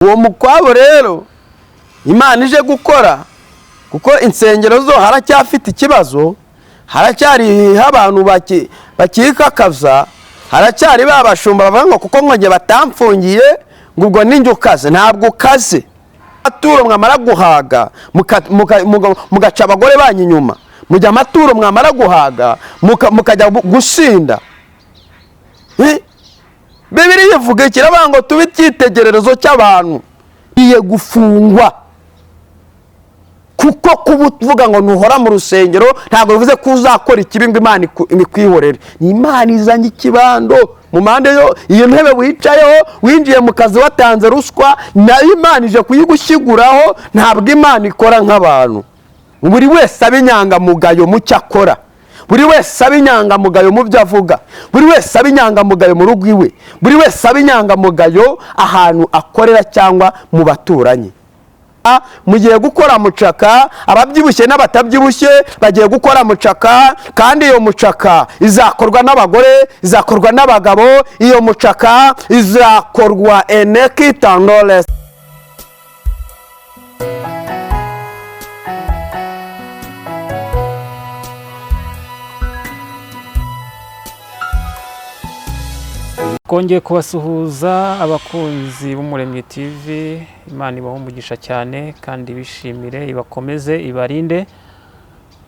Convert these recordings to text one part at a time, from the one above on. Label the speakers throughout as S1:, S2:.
S1: Uwo mukwabo rero Imana ije gukora, kuko insengero zo haracyafite ikibazo, haracyariho abantu bakikakaza, haracyari ba bashumba bavuga ngo kuko ngo njye batamfungiye ngo ubwo ninjye ukaze. Ntabwo ukaze. Amaturo mwamara guhaga mugaca abagore banyu inyuma, mujya amaturo mwamara guhaga mukajya gusinda. Bibiliya ivuga iki? Iravuga ngo tube icyitegererezo cy'abantu. Iye gufungwa, kuko kuba uvuga ngo ntuhora mu rusengero ntabwo bivuze ko uzakora ikibi ngo Imana ikwihorere. Ni Imana izanye ikibando mu mpande yo iyo ntebe wicayeho, winjiye mu kazi watanze ruswa, nayo Imana ije kuyigushyiguraho. Ntabwo Imana ikora nk'abantu. Buri wese aba inyangamugayo mu cyo akora, buri wese aba inyangamugayo mu byo avuga, buri wese aba inyangamugayo mu rugo iwe, buri wese aba inyangamugayo ahantu akorera cyangwa mu baturanyi. Mugiye gukora mucaka, ababyibushye n'abatabyibushye bagiye gukora mucaka, kandi iyo mucaka izakorwa n'abagore, izakorwa n'abagabo, iyo mucaka izakorwa enekitandores.
S2: Twongeye kubasuhuza abakunzi b'Umuremyi TV. Imana ibahe umugisha cyane kandi bishimire, ibakomeze, ibarinde.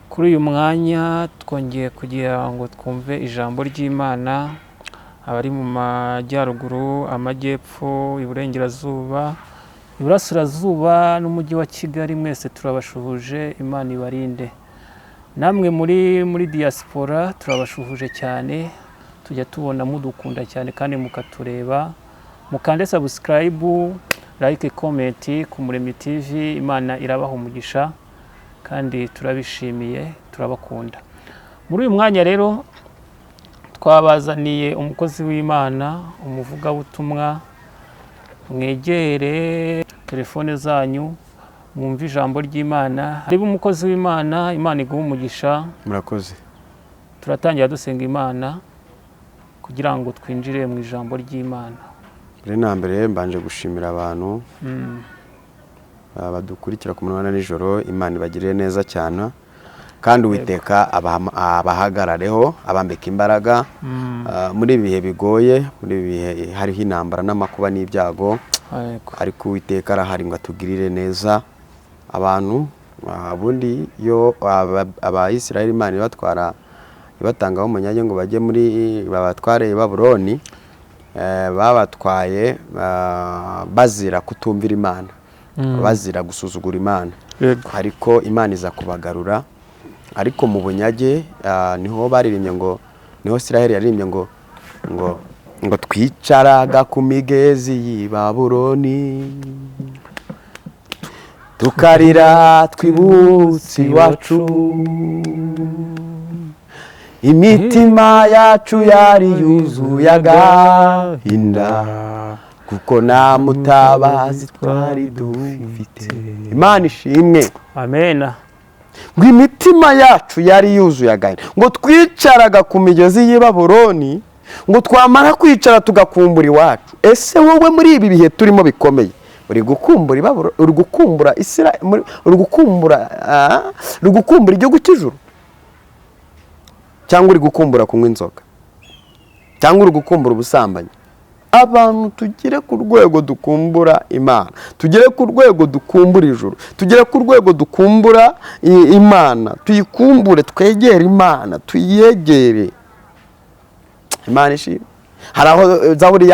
S2: Kuri uyu mwanya twongeye kugira ngo twumve ijambo ry'Imana. Abari mu majyaruguru, amajyepfo, iburengerazuba, iburasirazuba n'umujyi wa Kigali, mwese turabashuhuje, Imana ibarinde. Namwe muri diaspora turabashuhuje cyane, tujya tubona mudukunda cyane kandi mukatureba. Mukande subscribe, like, comment ku Muremyi TV. Imana irabaha umugisha kandi turabishimiye, turabakunda. Muri uyu mwanya rero twabazaniye umukozi w'Imana, umuvugabutumwa. Mwegere telefone zanyu mwumve ijambo ry'Imana. Niba umukozi w'Imana, Imana iguha umugisha.
S1: Murakoze.
S2: Turatangira dusenga Imana kugira ngo twinjire mu ijambo ry'Imana.
S1: Mbere na mbere mbanje gushimira abantu badukurikira ku manywa na nijoro. Imana ibagirire neza cyane, kandi Uwiteka abahagarareho, abambika imbaraga. Muri ibi bihe bigoye, muri ibi bihe hariho intambara n'amakuba n'ibyago, ariko Uwiteka arahari ngo atugirire neza. Abantu ubundi iyo Abayisiraheli Imana ibatwara, ibatangaho umunyage ngo bajye muri babatware i Babuloni, babatwaye bazira kutumvira Imana, bazira gusuzugura Imana, ariko Imana iza kubagarura. Ariko mu bunyage niho baririmbye ngo, niho Isiraheli yaririmbye ngo ngo ngo twicaraga ku migezi y'i Babuloni, tukarira twibutse iwacu, imitima yacu yari yuzuye agahinda, kuko nta mutabazi twari dufite. Imana ishimwe.
S2: Amen.
S1: Ngo imitima yacu yari yuzuye agahinda, ngo twicaraga ku migezi y'i Babuloni, ngo twamara kwicara tugakumbura iwacu. Ese wowe muri ibi bihe turimo bikomeye uri gukumbura i Babuloni, uri gukumbura Isira, uri gukumbura, uri gukumbura igihugu cy'ijuru, cyangwa uri gukumbura kunywa inzoga, cyangwa uri gukumbura ubusambanyi? Abantu tugere ku rwego dukumbura Imana, tugere ku rwego dukumbura ijuru, tugere ku rwego dukumbura Imana, tuyikumbure, twegere Imana, tuyegere Imana ishimwe. Hari aho Zaburi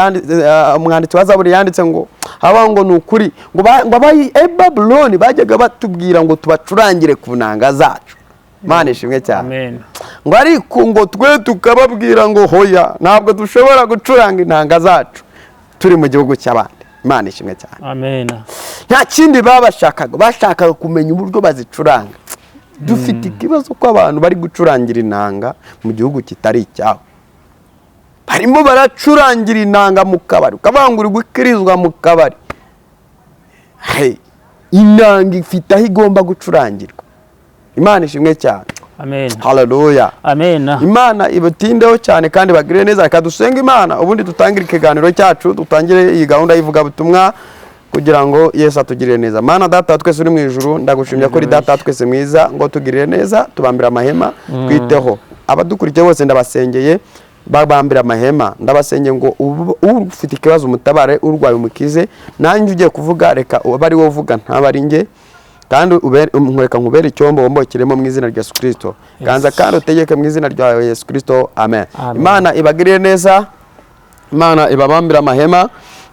S1: umwanditsi wa Zaburi yanditse ngo haba ngo ni ukuri ngo abayi e Babuloni bajyaga batubwira ngo tubacurangire ku nanga zacu. Imana ishimwe cyane.
S2: Amen.
S1: Ngo ariko ngo twe tukababwira ngo hoya, ntabwo dushobora gucuranga inanga zacu turi mu gihugu cy'abandi. Imana ishimwe cyane.
S2: Amen.
S1: Nta kindi babashakaga, bashakaga kumenya uburyo bazicuranga. Dufite ikibazo ko abantu bari gucurangira inanga mu gihugu kitari icyabo. Barimo baracurangira inanga mu kabari, ukavuga ngo uri gukirizwa mu kabari. Hey, inanga ifite aho igomba gucurangirwa. Imana ishimwe cyane.
S2: Amen.
S1: Haleluya.
S2: Amen.
S1: Imana ibatindeho cyane kandi bagirire neza. Reka dusenge Imana, ubundi dutangire ikiganiro cyacu, dutangire iyi gahunda y'ivugabutumwa. Kugira ngo Yesu atugirire neza. Mana Data wa twese uri mu ijuru, ndagushimye ko uri Data wa twese mwiza, ngo tugirire neza, tubambire amahema, twiteho abadukurikiye bose. Ndabasengeye, babambire amahema. Ndabasengeye ngo ufite ikibazo umutabare, urwaye umukize. Nanjye ugiye kuvuga, reka ube ari wowe uvuga, ntaba ari njye, kandi reka nkubere icyombo wombokiremo mu izina rya Yesu Kirisito. Ganza kandi utegeke mu izina rya Yesu Kirisito, amen.
S2: Amen.
S1: Imana ibagirire neza, Imana ibabambire amahema,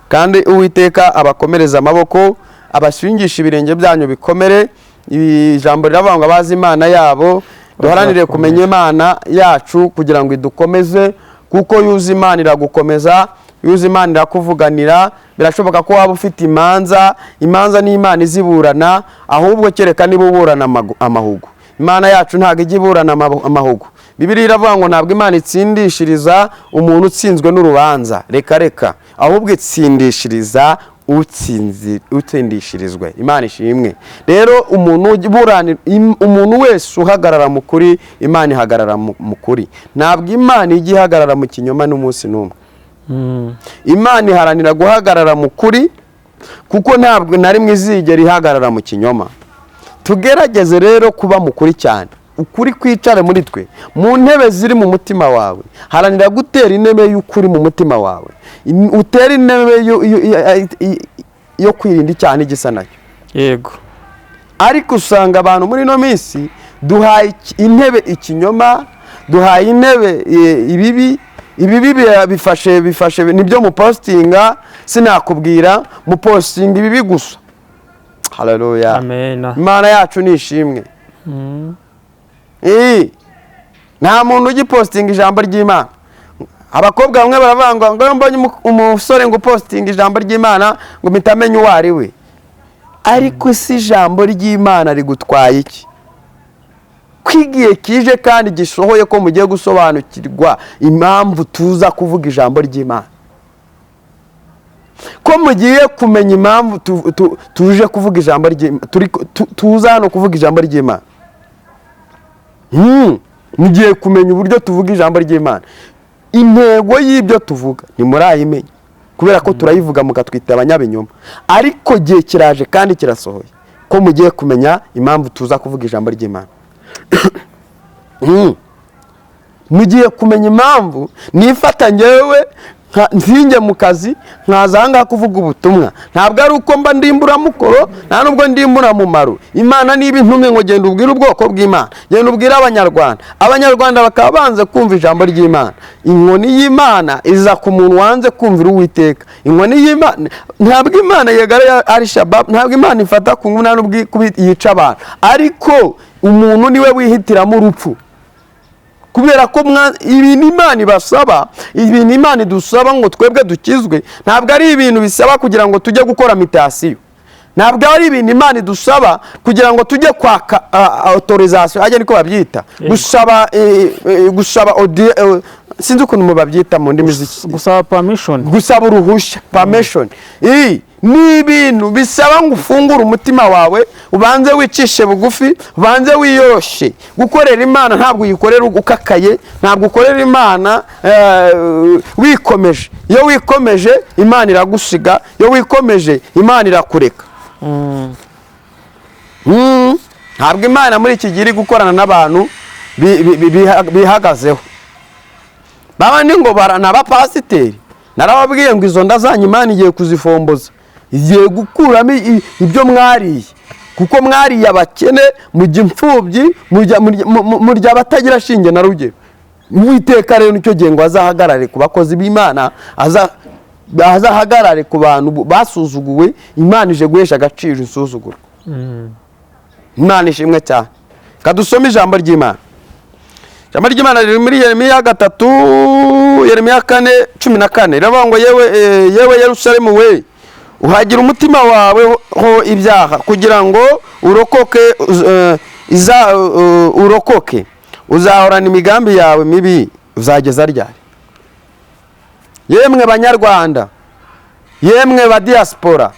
S1: kandi Uwiteka abakomereze amaboko, abashingisha ibirenge byanyu bikomere. Ijambo riravuga ngo abazi Imana yabo, duharanire kumenya Imana yacu kugira ngo idukomeze, kuko yuzi Imana iragukomeza, yuzi Imana irakuvuganira. Birashoboka ko waba ufite imanza, imanza ni Imana iziburana, ahubwo kereka niba uburana amahugu. Imana yacu ntabwo ijya iburana amahugu. Bibiliya iravuga ngo ntabwo Imana itsindishiriza umuntu utsinzwe n'urubanza, reka reka, ahubwo itsindishiriza utsindishirizwe. Imana ishimwe. Rero umuntu wese uhagarara mu kuri, Imana ihagarara mu kuri. Ntabwo Imana ijya ihagarara mu kinyoma n'umunsi n'umwe. Imana iharanira guhagarara mu kuri, kuko ntabwo na rimwe izigera ihagarara mu kinyoma. Tugerageze rero kuba mu kuri cyane, ukuri kwicare muri twe, mu ntebe ziri mu mutima wawe. Haranira gutera intebe y'ukuri mu mutima wawe, utere intebe yo kwirinda icyaha n'igisa nacyo. Ariko usanga abantu muri ino minsi duhaye intebe ikinyoma, duhaye intebe ibibi. Ibibi bifashe nibyo mupostinga, sinakubwira, mupostinga ibibi gusa. Haleluya!
S2: Amen.
S1: Imana yacu ni ishimwe. Nta muntu ugipostinga ijambo ry'Imana. Abakobwa bamwe baravuga ngo iyo mbonye umusore ngo upostinga ijambo ry'Imana, ngo mpita amenya uwo ari we. Ariko si ijambo ry'Imana rigutwaye iki, ko igihe kije kandi gisohoye ko mugiye gusobanukirwa impamvu tuza kuvuga ijambo ry'Imana, ko mugiye kumenya impamvu tuje kuvuga ijambo ry'Imana, tuza hano kuvuga ijambo ry'Imana? Mugiye kumenya uburyo tuvuga ijambo ry'Imana. Intego y'ibyo tuvuga ntimurayimenya, kubera ko turayivuga mukatwita abanyabinyoma. Ariko igihe kiraje kandi kirasohoye ko mugiye kumenya impamvu tuza kuvuga ijambo ry'Imana. Mugiye kumenya impamvu nifata njyewe nzinjye mu kazi, nkaza aha ngaha kuvuga ubutumwa. Ntabwo ari uko mba ndi imburamukoro, nta nubwo ndi imburamumaro. Imana niba intumwe ngo genda ubwire ubwoko bw'Imana, genda ubwire Abanyarwanda, Abanyarwanda bakaba banze kumva ijambo ry'Imana, inkoni y'Imana iza ku muntu wanze kumvira Uwiteka. Inkoni y'Imana, ntabwo Imana yegara ari Shabab, ntabwo Imana ifata ku ngufu, nta nubwo yica abantu, ariko umuntu niwe wihitiramo urupfu, kubera ko ibintu Imana ibasaba, ibintu Imana idusaba ngo twebwe dukizwe, ntabwo ari ibintu bisaba kugira ngo tujye gukora mutation, ntabwo ari ibintu Imana idusaba kugira ngo tujye kwaka autorisation, ajya niko babyita, gusaba sinzi ukuntu babyita mu ndimi z'iki.
S2: Gusaba permission.
S1: Gusaba uruhushya, permission. Ni ibintu bisaba ngo ufungure umutima wawe, ubanze wicishe bugufi, ubanze wiyoroshe. Gukorera Imana ntabwo uyikorera ukakaye, ntabwo ukorera Imana wikomeje. Iyo wikomeje, Imana iragusiga. Iyo wikomeje, Imana irakureka. Ntabwo Imana muri iki gihe iri gukorana n'abantu bihagazeho, babandi ngo ni abapasiteri. Narababwiye ngo izo nda zanyu Imana igiye kuzifomboza, igiye gukuramo ibyo mwariye, kuko mwariye abakene, mujya imfubyi, murya abatagira shinge na rugero. Uwiteka rero nicyo gihe ngo azahagarare ku bakozi b'Imana, azahagarare ku bantu basuzuguwe. Imana ije guhesha agaciro insuzugurwa. Imana ishimwe cyane. Kadusome ijambo ry'Imana. Ijambo ry'Imana riri muri Yeremiya 3, Yeremiya 4:14. Riravuga ngo yewe Yerusalemu we, uhagira umutima wawe ho ibyaha kugira ngo urokoke, urokoke. Uzahorana imigambi yawe mibi uzageza ryari? Yemwe Banyarwanda, yemwe ba diaspora,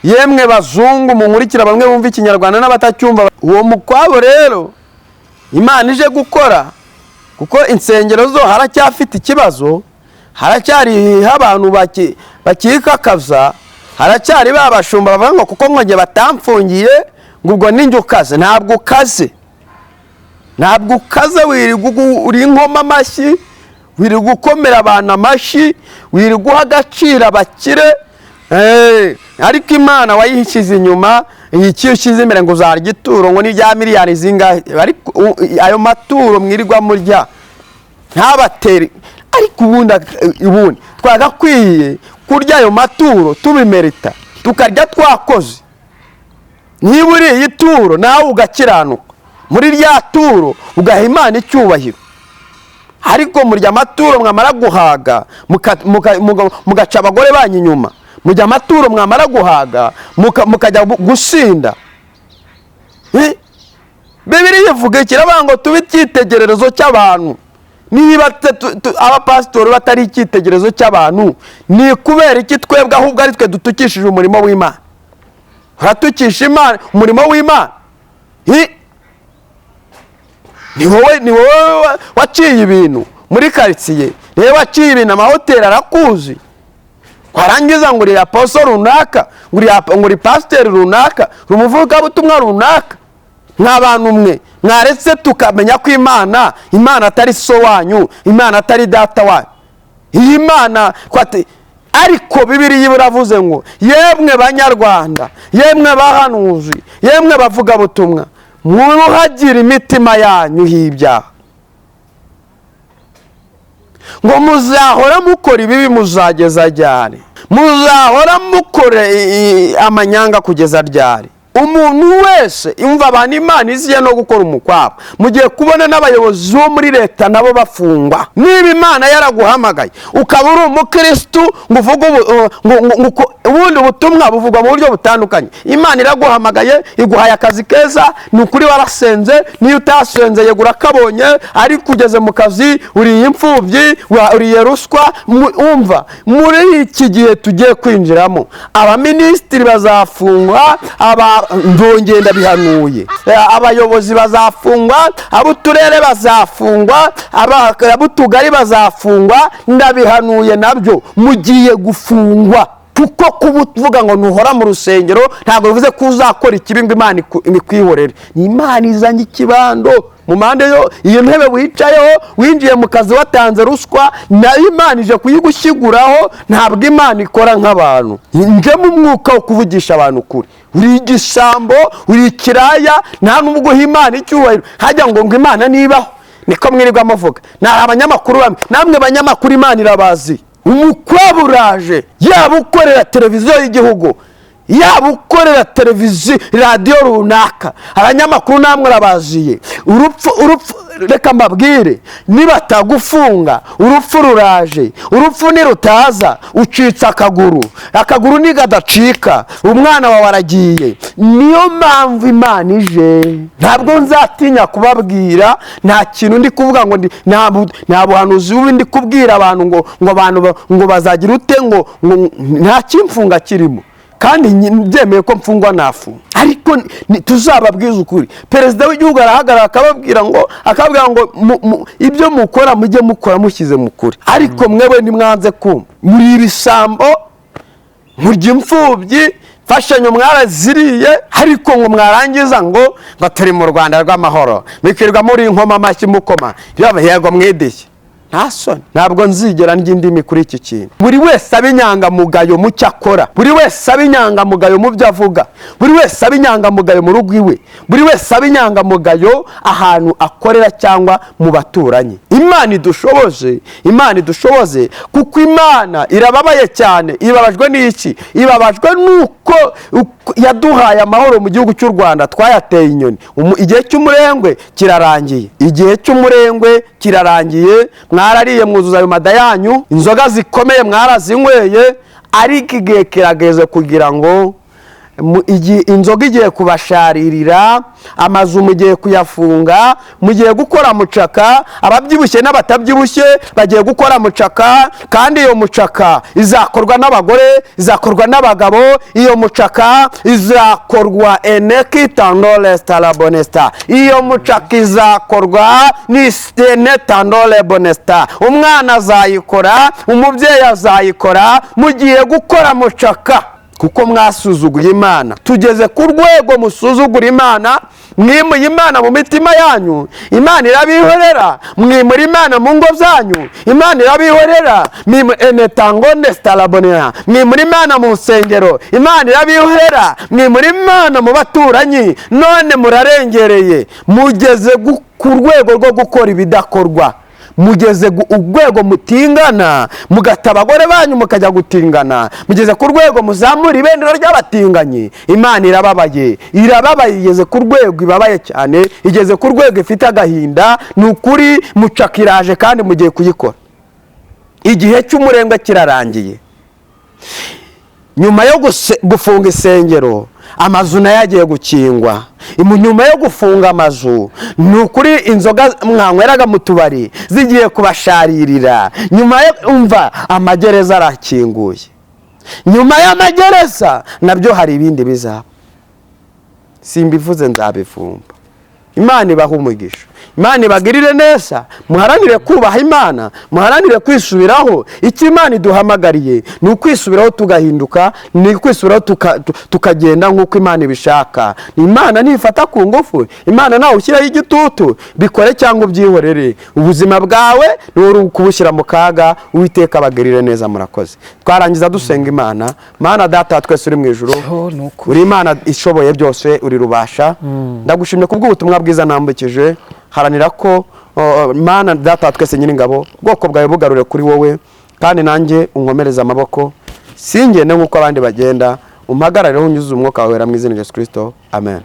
S1: yemwe bazungu munkurikira, bamwe bumva Ikinyarwanda n'abatacyumva, uwo mukwabo rero Imana ije gukora, kuko insengero zo haracyafite ikibazo, haracyariho abantu bakikakaza. Haracyari ba bashumba bavuga ngo kuko ngo njye batamfungiye, ngo ubwo ninjye ukaze. Ntabwo ukaze, ntabwo ukaze. Wirirwa uri inkoma amashyi, wirirwa ukomera abantu amashyi, wirirwa uha agaciro abakire. Ariko Imana wayishyize inyuma. Icyo ushyize imbere ngo uzarya ituro, ngo ni rya miliyari zingahe, ariko ayo maturo mwirirwa murya ntabatere. Ariko ubundi twagakwiye kurya ayo maturo tubimerita, tukarya twakoze. Niba uriye ituro nawe ugakiranuka muri rya turo, ugaha Imana icyubahiro. Ariko murya amaturo, mwamara guhaga mugaca abagore banyu inyuma. Murya amaturo, mwamara guhaga mukajya gusinda. Bibiliya ivuga iki? Iravuga ngo tube icyitegererezo cy'abantu. Niba abapasitori batari icyitegererezo cy'abantu, ni kubera iki twebwe ahubwo ari twe dutukishije umurimo w'Imana? Uratukisha Imana, umurimo w'Imana. Ni wowe waciye ibintu muri karitsiye, ni wowe waciye ibintu, amahoteli arakuzi. Warangiza ngo uri apostle runaka, ngo uri pasiteri runaka, uri umuvugabutumwa runaka. Nk'abantu mwe mwaretse tukamenya ko Imana atari so wanyu, Imana atari data wanyu. Iyi Mana ariko Bibiliya iravuze ngo: "Yemwe Banyarwanda, yemwe bahanuzi, yemwe bavugabutumwa, mwuhagire imitima yanyu y'ibyaha." Ngo muzahora mukora ibibi muzageza ryari? Muzahora mukora amanyanga kugeza ryari? Umuntu wese imva abantu Imana iziye no gukora umukwabo. Mugiye kubona n'abayobozi bo muri leta nabo bafungwa. Niba Imana yaraguhamagaye ukaba uri umukirisitu, ngo uvuge ubundi butumwa buvugwa mu buryo butandukanye. Imana iraguhamagaye, iguhaye akazi keza, ni ukuri warasenze, niyo utasenze yego urakabonye, ariko ugeze mu kazi uriye imfubyi, uriye ruswa. Umva, muri iki gihe tugiye kwinjiramo, abaminisitiri bazafungwa, aba ndongera ndabihanuye. Abayobozi bazafungwa, ab'uturere bazafungwa, ab'utugari bazafungwa. Ndabihanuye nabyo, mugiye gufungwa. Kuko kuba uvuga ngo ntuhora mu rusengero ntabwo bivuze ko uzakora ikibi ngo Imana ikwihorere. Ni Imana izanye ikibando mu mpande yo iyo ntebe wicayeho. Winjiye mu kazi watanze ruswa, nayo Imana ije kuyigushyiguraho. Ntabwo Imana ikora nk'abantu. Nje mu mwuka wo kuvugisha abantu ukuri. Uri igisambo, uri ikiraya, nta n'ubwo uha Imana icyubahiro. Hajya ngo Imana nibaho, niko mwirirwa muvuga. Ni abanyamakuru bamwe, namwe banyamakuru Imana irabazi. Umukwabu uraje, yaba ukorera televiziyo y'igihugu, yaba ukorera televiziyo, radiyo runaka, abanyamakuru namwe urabaziye. Urupfu, urupfu, reka mbabwire, nibatagufunga urupfu ruraje. Urupfu nirutaza ucitse akaguru, akaguru nigadacika umwana wawe aragiye. Niyo mpamvu Imana ije. Ntabwo nzatinya kubabwira. Nta kintu ndi kuvuga ngo nta buhanuzi bubi ndi kubwira abantu ngo abantu ngo bazagira ute, ngo nta kimfunga kirimo. Kandi byemeye ko mfungwa nafunga, ariko tuzababwiza ukuri. Perezida w'igihugu arahagarara akababwira ngo ibyo mukora mujye mukora mushyize mu kuri. Ariko mwebwe ntimwanze kumva, muri ibisambo, murya imfubyi, imfashanyo mwaraziriye. Ariko ngo mwarangiza ngo turi mu Rwanda rw'amahoro, mwirirwa muri inkoma amashyi mukoma yego mwidishye, nta soni. Ntabwo nzigera ndya indimi kuri iki kintu. Buri wese aba inyangamugayo mu cyo akora, buri wese aba inyangamugayo mu byo avuga, buri wese aba inyangamugayo mu rugo iwe, buri wese aba inyangamugayo ahantu akorera cyangwa mu baturanyi. Imana idushoboze, Imana idushoboze, kuko Imana irababaye cyane. Ibabajwe n'iki? Ibabajwe n'uko yaduhaye amahoro mu gihugu cy'u Rwanda, twayateye inyoni. Igihe cy'umurengwe kirarangiye, igihe cy'umurengwe kirarangiye. Mwarariye mwuzuza ayo mada yanyu, inzoga zikomeye mwarazinyweye, ariko igihe kirageze kugira ngo inzoga igiye kubasharirira, amazu mugiye kuyafunga, mugiye gukora mucaka. Ababyibushye n'abatabyibushye bagiye gukora mucaka, kandi iyo mucaka izakorwa n'abagore, izakorwa n'abagabo. Iyo mucaka izakorwa enekitandole starabonesta, iyo mucaka izakorwa ni enetandole bonesta. Umwana azayikora, umubyeyi azayikora. Mugiye gukora mucaka. Kuko mwasuzuguye Imana. Tugeze ku rwego musuzugura Imana, mwimuye Imana mu mitima yanyu, Imana irabihorera. Mwimura Imana mu ngo zanyu, Imana irabihorera. Enetangonde sitarabonera. Mwimura Imana mu nsengero, Imana irabihorera. Mwimura Imana mu baturanyi, none murarengereye, mugeze ku rwego rwo gukora ibidakorwa. Mugeze urwego mutingana, mugata abagore banyu mukajya gutingana. Mugeze ku rwego muzamura ibendera ry'abatinganyi. Imana irababaye, irababaye, igeze ku rwego ibabaye cyane, igeze ku rwego ifite agahinda. Ni ukuri mucakiraje kandi mugiye kuyikora. Igihe cy'umurengwe kirarangiye. Nyuma yo gufunga isengero, amazu nayo agiye gukingwa. Nyuma yo gufunga amazu, ni ukuri inzoga mwanyweraga mu tubari zigiye kubasharirira. Nyuma yo umva, amagereza arakinguye. Nyuma y'amagereza nabyo hari ibindi bizaba, simbivuze nzabivumba. Imana ibaha umugisha, Imana ibagirire neza. Muharanire kubaha Imana, muharanire kwisubiraho. Icyo Imana iduhamagariye ni ukwisubiraho tugahinduka, ni ukwisubiraho tukagenda nk'uko Imana ibishaka. Imana ntifata ku ngufu, Imana nawe ushyiraho igitutu. Bikore cyangwa ubyihorere, ubuzima bwawe ni wowe uri kubushyira mu kaga. Uwiteka abagirire neza. Murakoze. Twarangiza dusenga Imana. Mana Data wa twese uri mu ijuru,
S2: Oh, ni ukuri.
S1: uri Imana ishoboye byose, uri rubasha. Ndagushimye kubw'ubutumwa bwiza nambukije. Haranira ko Mana Data wa twese Nyiringabo, ubwoko bwawe bugarure kuri wowe, kandi nanjye unkomereze amaboko, singende nk'uko abandi bagenda, umpagarareho, unyuze umwuka wawe wera, mu izina rya Yesu Kirisito, amen.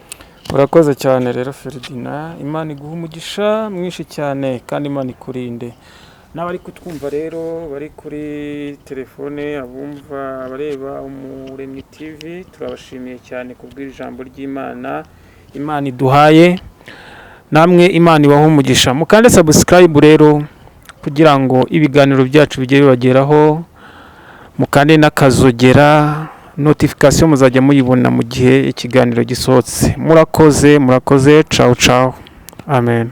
S2: Urakoze cyane rero Feridina, Imana iguha umugisha mwinshi cyane kandi Imana ikurinde. N'abari kutwumva rero bari kuri telefone, abumva, abareba Umuremyi TV, turabashimiye cyane kubw'ijambo ry'Imana Imana iduhaye. Namwe Imana ibahe umugisha. Mukande subscribe rero kugira ngo ibiganiro byacu bijye bibageraho, mukande n'akazogera, notification muzajya muyibona mu gihe ikiganiro gisohotse. Murakoze, murakoze. Ciao ciao, amen.